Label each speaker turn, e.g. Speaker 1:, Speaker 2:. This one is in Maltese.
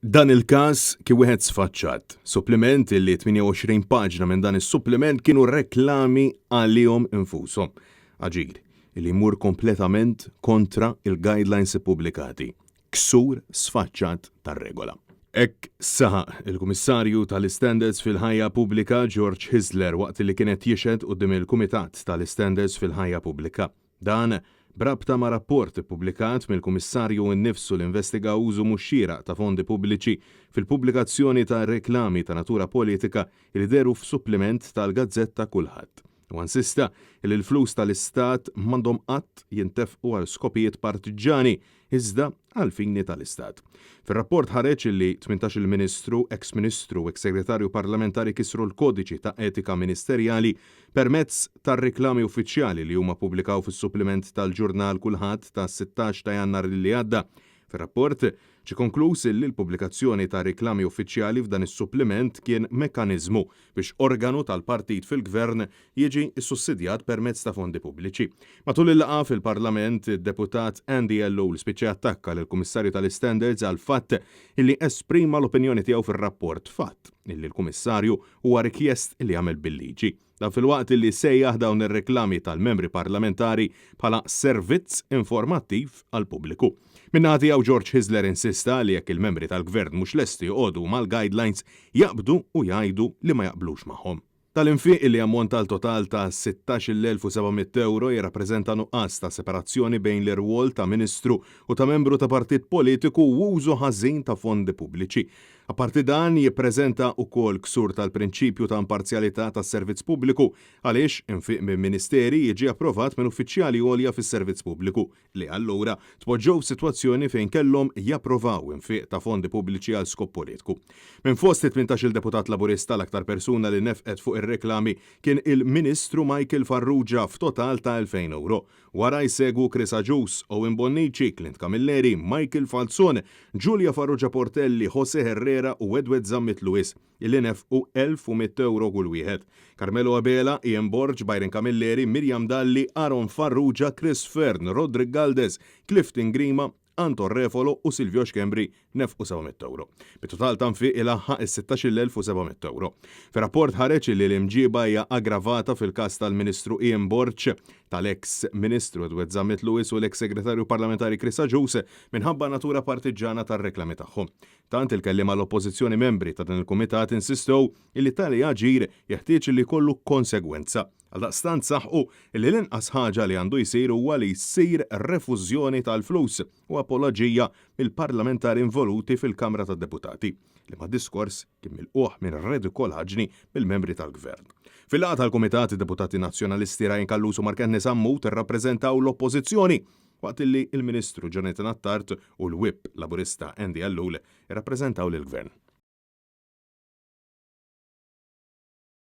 Speaker 1: Dan il-każ kien wieħed sfaċċat. Suppliment illi 28 paġna minn dan is-suppliment kienu reklami għalihom infushom. Aġir illi jmur kompletament kontra il-guidelines ippubblikati. Ksur sfaċċat tar-regola. Hekk saħaq il-Kummissarju tal-Istandards fil-Ħajja Pubblika George Hyzler waqt li kien qed jixhed quddiem il-Kumitat tal-Istandards fil-Ħajja Pubblika. Dan b'rabta ma' rapport ippubblikat mill-Kummissarju nnifsu li investiga użu mhux xieraq ta' fondi pubbliċi fil-pubblikazzjoni ta' reklami ta' natura politika li dehru f'suppliment tal-gazzetta Kulħadd. Huwa insista li l-flus tal-Istat m'għandhom qatt jintefqu għal skopijiet partiġġani iżda għall-fini tal-Istat. Fir-rapport ħareġ li 18-il Ministru, eks Ministru u eks Segretarju Parlamentari kisru l-Kodiċi ta' Etika Ministerjali permezz tar-riklami uffiċjali li huma ppubblikaw fis-suppliment tal-ġurnal Kullħadd tas-16 ta' Jannar li għadda. Fir-rapport, ġie konkluż li l-pubblikazzjoni ta' riklami uffiċjali f'dan is-suppliment kien mekkaniżmu biex organu tal-partit fil-Gvern jiġi ssussidjat permezz ta' fondi pubbliċi. Matul il-laqgħa fil-Parlament, id-Deputat Andy Ellul spiċċa jattakka lill-Kummissarju tal-Istandards għall-fatt illi esprima l-opinjoni tiegħu fir-rapport, fatt illi l-Kummissarju huwa rikjest li jagħmel bil-liġi. Dan filwaqt li sejjaħ dawn ir-reklami tal-membri parlamentari bħala servizz informattiv għall-pubbliku. Min-naħa tiegħu George Hyzler insista li jekk il-membri tal-Gvern mhux lesti joqogħdu mal-guidelines, jaqbdu u jgħidu li ma jaqblux magħhom. Tal-infiq li jammonta għal total ta' 16,700 ewro jirrappreżenta nuqqas ta' separazzjoni bejn l-irwol ta' Ministru u ta' membru ta' partit politiku u użu ħażin ta' fondi pubbliċi. Apparti dan, jippreżenta wkoll ksur tal-prinċipju ta' imparzjalità tas-servizz pubbliku għaliex infiq minn ministeri jiġi approvat minn uffiċjali għolja fis-servizz pubbliku li allura tpoġġew f'sitwazzjoni fejn kellhom japprovaw infiq ta' fondi pubbliċi għal skop politku. Minn fost it-18-il deputat Laburista l-aktar persuna li nefqet fuq ir-reklami kien il-Ministru Michael Farrugia f'total ta' 2,000 ewro. Wara jsegwu Chris Agius, Owen Bonnici, Clint Camilleri, Michael Falzon, Julia Farrugia Portelli, Jose Herrera u Edward Zammit Lewis. illi nefqu 1,100 ewro kull wieħed. Carmelo Abela, Ian Borg, Byron Camilleri, Miriam Dalli, Aaron Farrugia, Chris Fearne, Roderick Galdes, Clifton Grima, Anton Refolo u Silvio Schembri nefqu 700 ewro. Bit-total ta' nfiq ilaħħaq is-16,700 ewro. Fir-rapport ħareġ illi l-imġiba hija aggravata fil-każ tal-Ministru Ian Borg, tal-eks Ministru Edward Zammit Lewis u l-eks Segretarju Parlamentari Chris Agius minħabba natura partiġġana tar-reklami tagħhom. Tant il-kelliem għall-Oppożizzjoni membri ta' dan il-Kumitat insistew illi tali aġir jeħtieġ illi jkollu konsegwenza. Għaldaqstant saħqu illi l-inqas ħaġa li għandu jsir huwa li ssir refużjoni tal-flus u apoloġija mill-parlamentari involuti fil-Kamra tad-Deputati, liema diskors kien milqugħ minn redikolaġni mill-membri tal-Gvern. Fil-laqgħa tal-Kumitat, id-Deputati Nazzjonalisti Ryan Callus u Mark Anthony Sammut irrappreżentaw l-Oppożizzjoni waqt li l-Ministru Jonathan Attard u l-Whip Laburista Andy Ellul irrappreżentaw lill-Gvern.